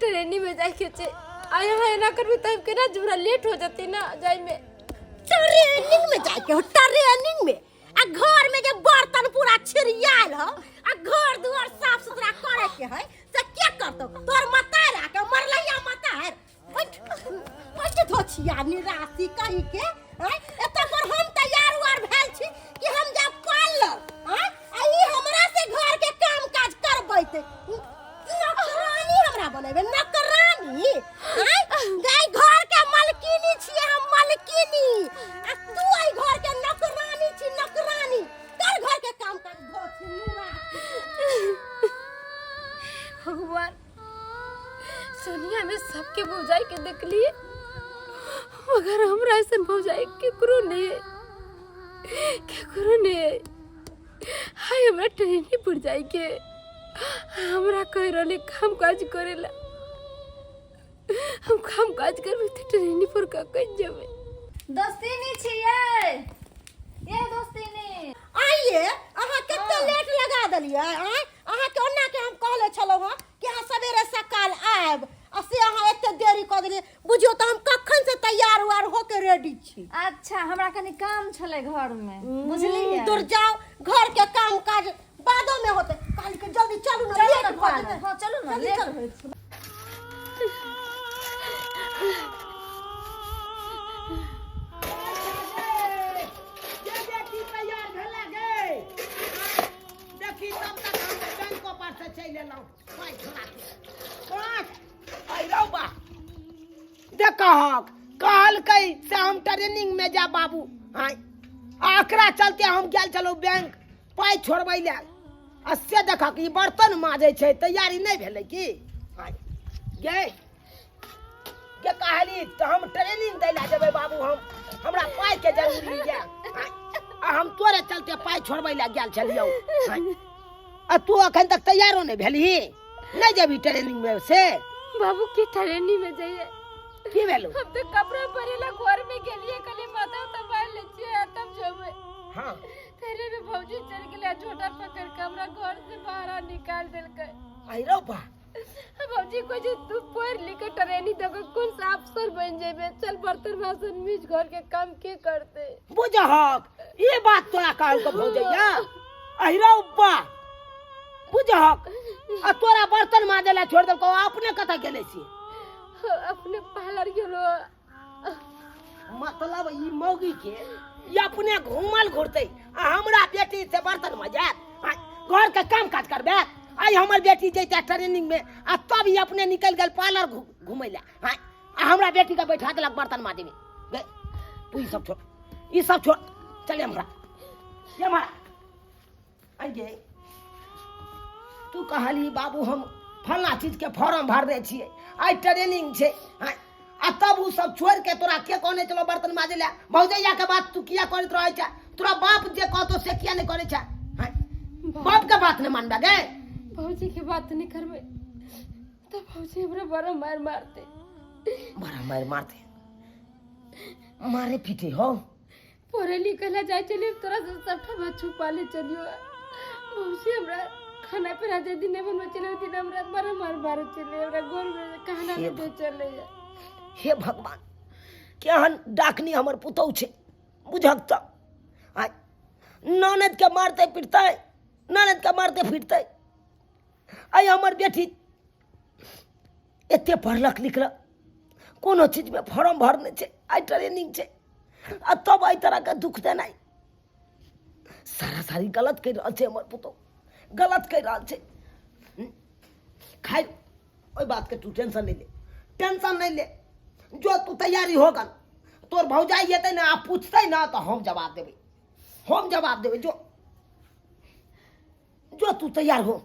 Training में जाए के छै। आ यहाँ एना करबी तऽ हम केना हमरा लेट हो जतै ना जाय में। ट्रेनिंग में जाए के हो, ट्रेनिंग में? आ घर में जे बर्तन पूरा छिरियाल हो आ घर दुआर साफ सुथरा करे के है से के करतो? तोर मतार आके मरलैया मतार। बैठ बैठ धोछिया निराशी कही के। आँय, एतऽ पर हम तैयार उआर भेल छी कि हम जाब पार्लर। आँय, आ ई हमरा से घर के काम काज करबैत नौकरानी हमरा बनेबै, नौकरानी। आँय गाय, घर के मालकिनी छियै हम, मालकिनी, आ तू एहि घर के नौकरानी छी, नौकरानी। कर घर के काम काज धोछी निराशी। भगवान, सोनिया में सबके भौजाई के देखलिए, मगर हमरा ऐसा भौजाई केकरो नहीं है, केकरो नहीं है। हाय, हमरा ट्रेनिंग पर जाए के हमरा कह रहले काम काज करेला। हम काम काज करबे तो ट्रेनिंग पर का कह जेबे? दोस्तीनी छियै ये, दोस्तीनी। आइए, अहाँ कते लेट लगा देलियै? आँय, अहाँके ओना के हम कहले छलहुँ हँ कि अहाँ सवेरे सकाल आयब, आ से अहाँ एते देरी कऽ देलियै। बुझियौ तऽ हम कखन से तैयार उयार होके रेडी छी। अच्छा, हमरा कनि काम छलै घर में, बुझलियै? दूर जाओ, घर के काम काज बादो में होते। काल के जल्दी चलू ना, चलू लेट ने भऽ पार्लर। जेतै। हाँ, चलू ने। जल्दी लेट चलू। होइ छै। जे बेटी तैयार भेला गे, देखी, तब तक हम बैंको पर से चलि एलहुँ पाइ छोड़ा के। पाँच अइ रौ बा, देखहक, कहलकै से हम ट्रेनिंग में जा बाबू। आँय, आ एकरा चलते हम गेल छलहुँ बैंक पाइ छोड़बै लए, आ से देखक ई बर्तन माजै छै, तैयारी नहि भेलै की? आँय गे, के कहली तऽ हम ट्रेनिंग दै लए जेबै बाबू, हम हमरा पाइके जरूरी यऽ। आँय, आ हम तोरे चलते पाइ छोड़बै लए गेल छलियौ। आँय, आ तू अखन तक तैयारो नहि भेलही, नहि जेबही ट्रेनिंग में से? बाबू, के ट्रेनिंग में जाइए? की भेलौ? हम तो कपड़ा पहरेला घर में गेलिए, कहलिए माथा उता बांध ले छियै तब जेबै। तेरे में भौजी चल गेलै, झोटा पकड़ के हमरा घर से बाहर निकाल देलकै। आई रौ बा। भौजी कहै छै तू पढ़ लिख के ट्रेनिंग दऽ के कोन सा अफसर बन जेबे, चल बर्तन बासन मीज, घर के काम के करते? बुझहक, ई बात तोरा कहलको भौजैया? अहिरौ बा, बुझहक, आ तोरा बर्तन माजे ला छोड़ देलको, अपने कतऽ गेले छी? अपने पार्लर गेलो। मतलब ई मौगी के ई अपने घूमल घुरते आ हमरा बेटी से बर्तन मजात, घर के काम काज करबे। आई हमर बेटी जैते ट्रेनिंग में आ तब ई अपने निकल गेल पार्लर घूमै ला। आय, आ हमरा बेटी के बैठा देलक बर्तन माजे में। गे, तू ई सब छोड़, ई सब छोड़, चल हमरा ये हमरा। आई गे, तू कहली बाबू हम फल्ला चीज के फॉर्म भरने छियै, आइ ट्रेनिंग छै। आँय, आ तब उ सब छोड़ के तोरा के कहने चलो बर्तन माजे ले? भौजैया के बात तू किया करैत रहै छै? तोरा बाप जे कहतो से किया नहीं करै छै? आँय, बाप के बात नहीं मानबे गे? भौजी के बात नहीं करबै तो भौजी हमरा बड़ा मार मारते। बड़ा मार मारते, मारे पीटे हो? पढ़े लिखे ला जाए चलिए, तोरा से सबटा बात छुपा ले चलियो। भौजी हमरा खाना पीना जे दिन नहीं बनबे चले, दिन हमरा बड़ा मार मारे चले, हमरा घर में खाना नहीं दे चले। हे भगवान, केहन डाकनी हमर पुतहु छै। बुझक तऽ आइ ननद के मारते पिटतै, ननद के मारते फिरतै। आइ हमर बेटी एते पढ़लक लिखलक, कोनो चीजमे फॉर्म भरने छै, आइ ट्रेनिंग छै, आ तब एहि तरहके दुख देनाइ सारा सारी गलत करि रहल छै। हमर पुतहु गलत करि रहल छै। खैर, ओहि बातके तू टेंशन नहि ले, टेंशन नहि ले। जो तू तैयारी हो गल, तोर भौजाइ एतै ने आ पूछतै ने तऽ हम जवाब देबै, हम जवाब देबै। जो जो तू तैयार हो,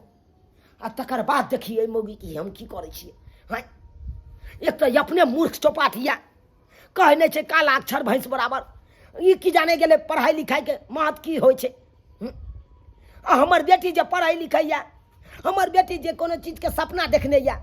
आ तकर बाद देखी एहि मौगी की हम की करै छियै। हँ, एक तऽ अपने मूर्ख चौपाट यऽ, कहै नहि छै काला अक्षर भैंस बराबर। ई की जाने गेलै पढ़ाइ लिखाइके महत्व की होइ छै? आ हमर बेटी जे पढ़ै लिखैए, हमर बेटी जे कोनो चीजके सपना देखने यऽ,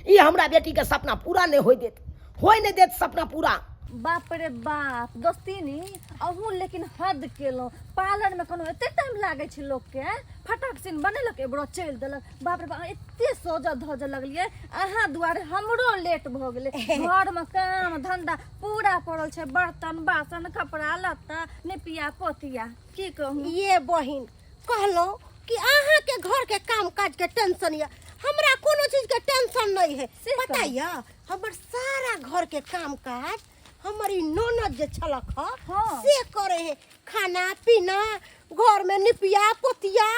ई हमरा बेटीके सपना पूरा नहि होइ देत, होइ नहि देत सपना पूरा। बाप रे बाप दोस्तीनी, अहूँ लेकिन हद केलहुँ। पार्लरमे कोनो एते टाइम लागै छै लोकके? फटाक सिन बनेलक, एबरो चलि देलक। बाप रे बाप, एते सजऽ धजऽ लगलियै अहाँ दुआरे, हमरो लेट भऽ गेलै। घरमे काम धंधा पूरा पड़ल छै, बर्तन बासन, कपड़ा लत्ता, निपिया पोतिया, की कहू। ये बहिन, कहलहुँ कि अहाँके घर के काम काज के टेंशन यऽ, हमरा कोनो चीज के टेंशन नहीं है। से पता कहू। यऽ, हमर सारा घर के काम काज हमर ई ननद जे छलक ह, से करे है। खाना पीना, घर में निपिया पोतिया,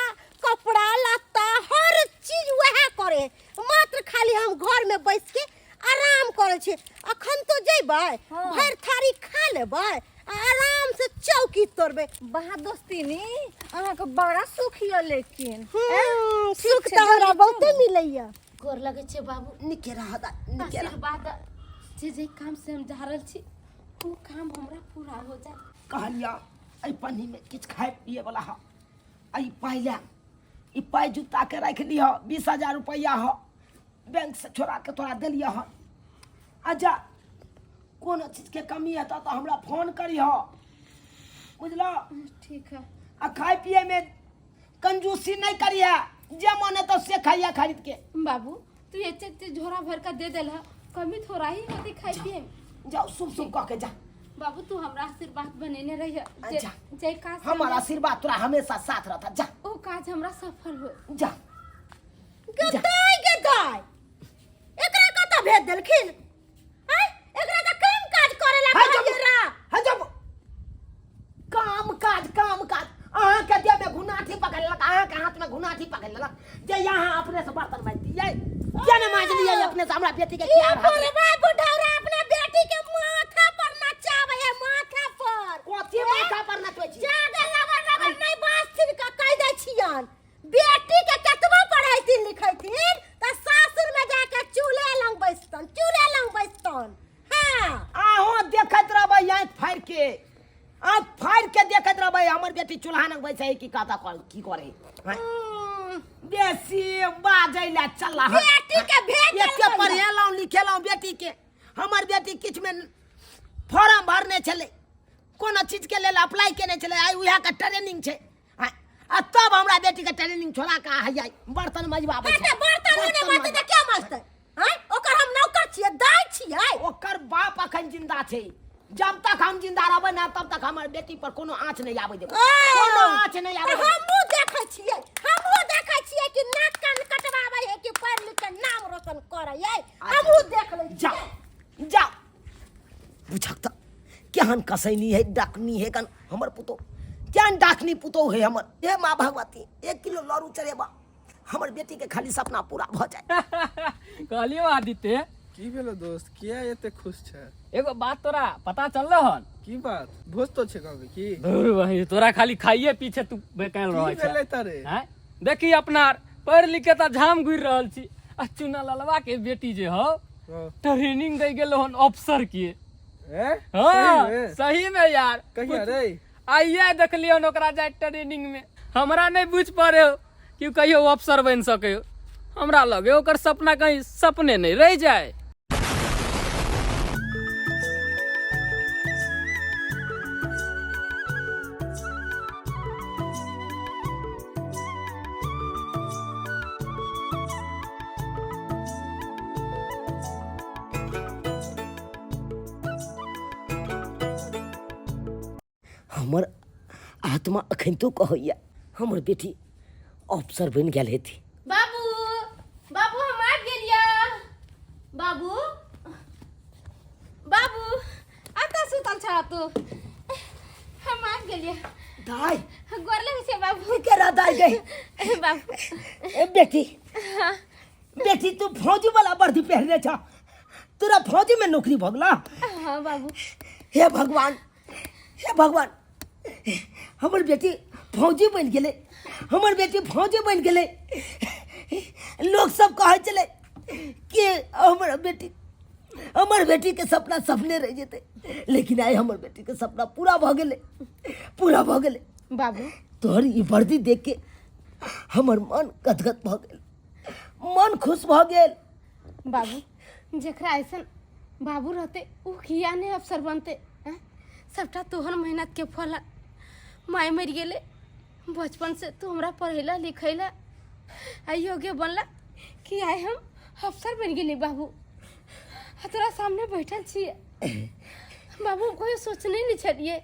कपड़ा लत्ता, हर चीज वएह करे है। मात्र खाली हम घर में बैस के आराम करे छी। अखन तो जेबै, भरि थारी खा लेबै आ आराम से चौकी तोड़बै। वाह दोस्तीनी, अहाँके बड़ा सुख यऽ लेकिन। सुख तऽ हमरा बहुते मिलैया। गोर लगै छै बाबू। नीके रह दाइ, नीके रह। आशीर्वाद जे जे काम से हम जा रहल छी ओ काम हमरा पूरा हो जाए। कहलिया एहि पन्नीमे किछु खाय पिए वाला ह, एहि पाइ लए, ई पाइ जुत्ता के राखि लिह, 20,000 रुपैआ ह, बैंक से छोड़ा के तोरा देलियह हन। अच्छा, कोनो चीजके कमी हेतऽ तऽ हमरा फोन करिह, बुझलऽ? ठीक है। आ खाय पियैमे कंजूसी नहीं करिहे, जे मन हेतौ से खाइया खरीद के। बाबू, तू एते एते झोरा भर के दे देलह, कमी थोड़ा ही होती खाय पिए में। जाओ, शुभ शुभ कह के जा। बाबू, तू हमरा आशीर्वाद बनेने रहिह। अच्छा। जे काज से हमर आशीर्वाद तोरा हमेशा साथ रहता। जा। ओ काज हमरा सफल हो। जा। गदाय गदाय, एकरा कतऽ भेज देलखिन? आय, एकरा तऽ काम काज करे ला है कहलियै जब- रा। है जब काम काज, काम काज, अहाँ के देह में घुनाठी पकड़ लेलक, अहाँ के हाथ में घुनाठी पकड़ लेलक जे यहाँ अपने से बर्तन माज दियै, किया ने माज लियै अपने से? हमरा बेटी के ई क्या हाथ में? बोलबा बुढ़ौरा अपना बेटी के माथा पर नचाबै है, माथा पर। कथी माथा पर नचबै छी? जादे लबर लबर नहीं बाजथिन, का कहि दै छियन। बेटी के कतबो पढ़ैथिन लिखैथिन तऽ सासुर में जाके चूल्हे लग बैसतन, चूल्हे लग बैसतन। हाँ। अहूँ देखैत रहबै आँखि फाड़ि के, आँखि फाड़ि के देखैत रहबै हमर बेटी चूल्हा लग बैसै है कि कतऽ की करै है। बेसी बाजै लए चलला हन। बेटी के भेज एते देलकै। पढ़ेलहुँ लिखेलहुँ बेटी के, हमर बेटी किछु मे फॉर्म भरने छलै, कोनो चीज के लेल अप्लाई केने छलै, आइ उएह के ट्रेनिंग छै। आ तब हमरा बेटी के ट्रेनिंग छोड़ा के हैया बर्तन मजबाबै हाँ, छै। तऽ बर्तन ओ नहि बर्तन मजतै तऽ के मजतै? आँय, ओकर हम नौकर छियै, दाइ छियै। ओकर बाप अखन जिंदा छै, जब तक हम जिंदा रहबै ना तब तक हमर बेटी पर कोनो आँच नहि आबै देबै, कोनो आँच नहि आबै तऽ देबै। हमहूँ देखै छियै, हमहूँ देखै छियै कि नाक कान कटवाबै है कि पढ़ि लिख के नाम रोशन करै है। हमहूँ देख लै जा छियै। जा, बुझक तऽ केहन कसैनी है, डाकनी है कन हमर पुतोह, केहन डाकनी पुतोह है हमर। हे माँ भगवती, 1 किलो लड़ू चढ़ेबा, हमर बेटी के खाली सपना पूरा भऽ जाए। कहलियो आदित्य। की भेलो दोस्त, किया एते खुश छै? एगो बात तोरा पता चललो हन? की बात? भोज तो छै गाँव में की? धुर बहिन, तोरा खाली खाइए पीछे तू बेकैल की रहै छै। भेलै तारे? हैं? देखी अपना पढ़ लिख के तऽ झाम घुरि रहल छी, आ चुना ललवा के बेटी जे हौ, ट्रेनिंग दै गेलो हन अफसर के। ए? हाँ, सही में? सही में यार। कहिया रे? आइए देखलियन ओकरा जाय ट्रेनिंग में, हमरा नहीं बुझ पड़े हो कि उ कहियो अफसर बनि सके हो। हमरा लगे ओकर सपना कहीं सपने नहीं रह जाए। हमर आत्मा अखन तो कहैया हमर बेटी अफसर बनि गेल हेती। बाबू, बाबू, हम आबि गेलियै। बाबू, बाबू, अतऽ सुतल छह तू? हम आबि गेलियै। दाइ। गोर लगै छै बाबू। के रह दाइ गई? बाबू। ए बेटी, बेटी, तू फौजी वाला वर्दी पहनने छ, तोरा फौजी में नौकरी भऽ गेला? हाँ बाबू। हे भगवान, हे भगवान, हमर बेटी फौजी बनि गेलै, हमर बेटी फौजी बनि गेलै। लोक सब कहै छलै कि हमर बेटी, हमर बेटीके सपना सपने रहि जेतै, लेकिन आइ हमर बेटीके सपना पूरा भऽ गेलै, पूरा भऽ गेलै। बाबू। तोहर ई वर्दी देख के हमर मन गदगद भऽ गेल, मन खुश भऽ गेल। बाबू, जकरा ऐसन बाबू रहते ओ किया नहि अफसर बनते? आँय? सबटा तोहर मेहनत के फल है। माय मरि गेलै बचपन से, तू हमरा पढ़ैला लिखैला आ योग्य बनला कि आइ हम अफसर बनि गेली बाबू, आ तोरा सामने बैठल छियै बाबू। हम कहियो सोचने नहि छलियै।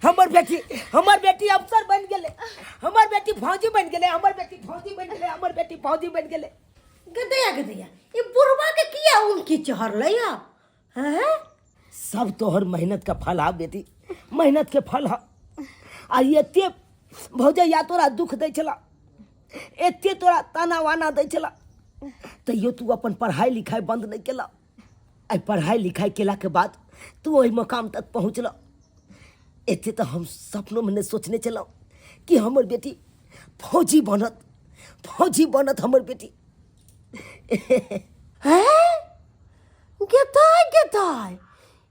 हमर बेटी, हमर बेटी अफसर बनि गेलै, हमर बेटी फौजी बनि गेलै, हमर बेटी फौजी बनि गेलै, हमर बेटी फौजी बनि गेलै। गदैया गदैया, ई बुढ़वा के किया उनकी चढ़लै है? हैं? सब तोहर मेहनत के फल हा बेटी, मेहनत के फल हा। आ एते भौजैया तोरा दुख दै छला, एते तोरा ताना वाना दै छला, तैयो तू अपन पढ़ाई लिखाई बंद नहीं केला। आइ पढ़ाई लिखाई केला के बाद तू ओहि मकाम तक पहुँचल। एते तऽ हम सपनोमे नहि सोचने छलहुँ कि हमर बेटी फौजी बनत, फौजी बनत हमर बेटी। हैं गेदाय गेदाय,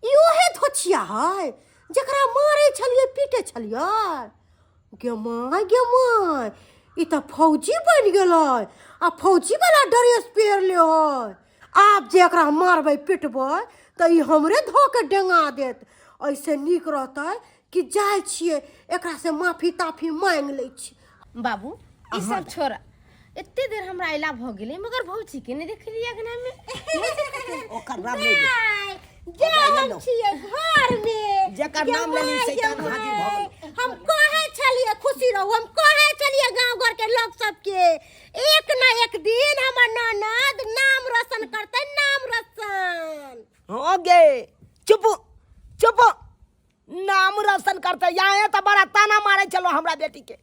ई ओहे धोछिया है जकरा मारै छलियै पीटे छलियै? गे my गे my, ई तऽ फौजी बनि गेलै आ फौजी वाला ड्रेस पहिरले है। आब जे एकरा मारबै पिटबै तऽ ई हमरे धो के डेंगा देत। ऐसे नीक रहतै कि जाइ छियै एकरा से माफी ताफी मांगि लै छी। बाबू ई सब छोड़, एते देर हमरा अयला भऽ गेलै मगर भौजी के नहि देखलियै अगना में। ओकर नाम नहि ले। दाइ, जे हम छियै घर में जेकर नाम लेली शैतान हाजिर भऽ गेल। हम कहै छलियै खुशी रहू, हम कहै छलियै गाँव घर के लोग सबके एक न एक दिन हमर ननद नाम रोशन करतै, नाम रोशन। हो गे, चुप चुप, नाम रोशन करतै। यहाँ तऽ बड़ा ताना मारै छलो हमरा बेटी के,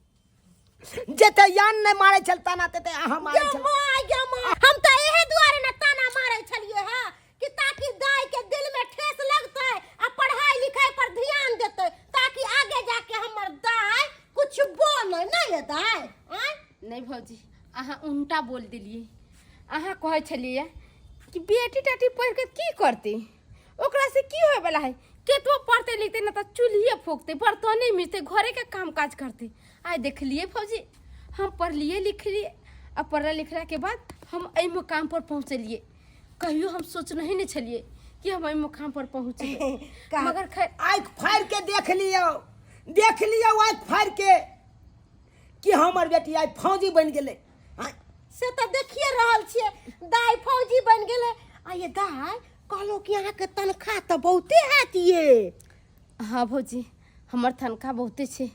जेते यान नहि मारै छल ताना तेते अहाँ मारै गे छल। माय गे माय, हम तऽ एहे दुआरे ने ताना मारै छलियै हँ कि ताकि दाई के दिल में ठेस लगतै आ पढ़ाई लिखाई पर ध्यान देतै, ताकि आगे जाके हमर दाई कुछ बोले नहीं। है दाई? आँय? नहि भौजी, अहाँ उल्टा बोल देलियै। अहाँ कहै छलियै कि बेटी टाटी पढ़ि कऽ की करतै, ओकरा से की होय वाला है, केतबो पढ़तै लिखतै ना तऽ चूल्हिए फूकतै, बर्तने मिलतै, घरे के काम काज करतै। आइ देखलियै भौजी, हम पढ़लियै लिखलियै आ पढ़ला लिखला के बाद हम एहि मुकाम पर पहुँचलियै। कहियो हम सोचने नहि छलियै कि हम एहि मुकाम पर पहुँचबै, मगर खैर। आँखि फाड़ि के देख लियौ, देख लियौ आँखि फाड़ि के कि हमर बेटी आइ फौजी बनि गेलै। आँय? से तऽ देखिए रहल छियै, दाइ फौजी बनि गेलै। आ ये दाइ, कहलहुँ कि अहाँके तनख्वाह तऽ बहुते हैत ये? हाँ भौजी, हमर तनख्वाह बहुते छै,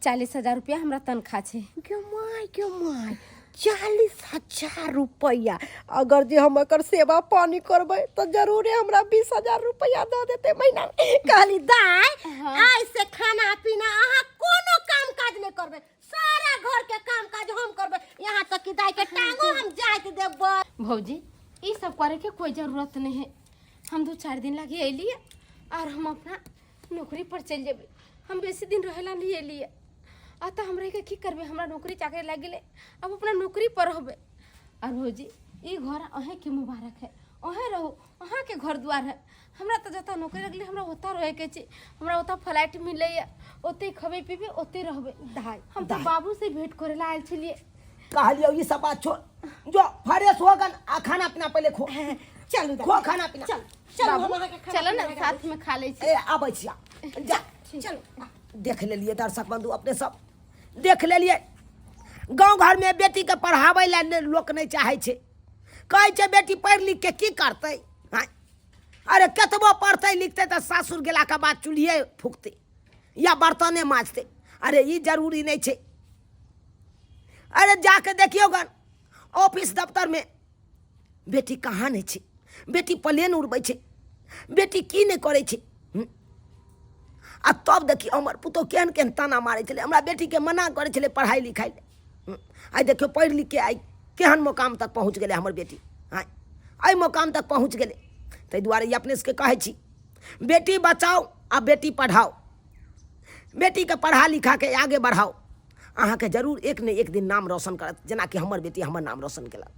40,000 रुपया हमरा तनख्वाह छै। गे my गे my, 40,000 रुपैआ! अगर जे हम एकर सेवा पानी करबै तऽ जरूरे हमरा 20,000 रुपैआ दऽ देतै महीना। कहली दाइ, आइ से खाना पीना अहाँ कोनो काम काज नहि करबै, सारा घर के काम काज हम करबै, यहाँ तक कि दाइ के टांगो हम जाइत देबै। भौजी, ई सब करे के कोई जरूरत नहीं है। हम 2-4 दिन लागी अयलियै और हम अपना नौकरी पर चलि जेबै। हम बेसी दिन रहेला नहीं अयलियै। आ तऽ हम रहिके की करबै? हमरा नौकरी चाकरी लागि गेलै, अब अपना नौकरी पर रहबै। और भौजी, ई घर अहेँके मुबारक है, अहेँ रहू, अहाँके घर दुआर है। हमरा तऽ जतऽ नौकरी लगलै हमरा ओतऽ रहैके छै। हमरा ओतऽ फ्लाइट मिलैए, ओतै खबै पीबै, ओतै रहबै। दाइ, हम तऽ बाबू से भेंट करै लए आयल छलियै। कहलियौ ई सब बात छोड़, जो फ्रेश हो गन आ खाना पीना पहिले खो। चलू दाइ। खो खाना पीना। चल चलू, हम बाबू अहाँके खाना चलो ने पीना लगा साथ में खा लै छी। ए आबै छिया, जा। दै। चलू। देख लेलियै दर्शक बंधु, अपने सब देख लेलियै, गाँव घरमे बेटीके पढ़ाबै लए नहि लोक नहि चाहै छै। कहै छै बेटी पढ़ि लिख के की करतै? आँय, अरे कतबो पढ़तै लिखतै तऽ सासुर गेलाके बाद चूल्हिए फूकतै या बर्तने माजतै। अरे ई जरूरी नहि छै। अरे जाके देखियौ गन ऑफिस दफ्तरमे बेटी कहाँ नहि छै। बेटी प्लेन उड़बै छै, बेटी की नहि करै छै। आ तब देखियौ हमर पुतोहु केहन केहन ताना मारै छलै हमरा बेटीके, मना करै छलै पढ़ाइ लिखाइ लए। आइ देखियौ पढ़ि लिखके आइ केहन मोकाम तक पहुँच गेलै हमर बेटी। आँय, एहि मोकाम तक पहुँच गेलै। ताहि दुआरे ई अपने सबके कहै छी, बेटी बचाउ आ बेटी पढ़ाउ, बेटीके पढ़ा लिखाके आगे बढ़ाउ, अहाँके जरूर एक ने एक दिन नाम रोशन करत, जेनाकि हमर बेटी हमर नाम रोशन केलक।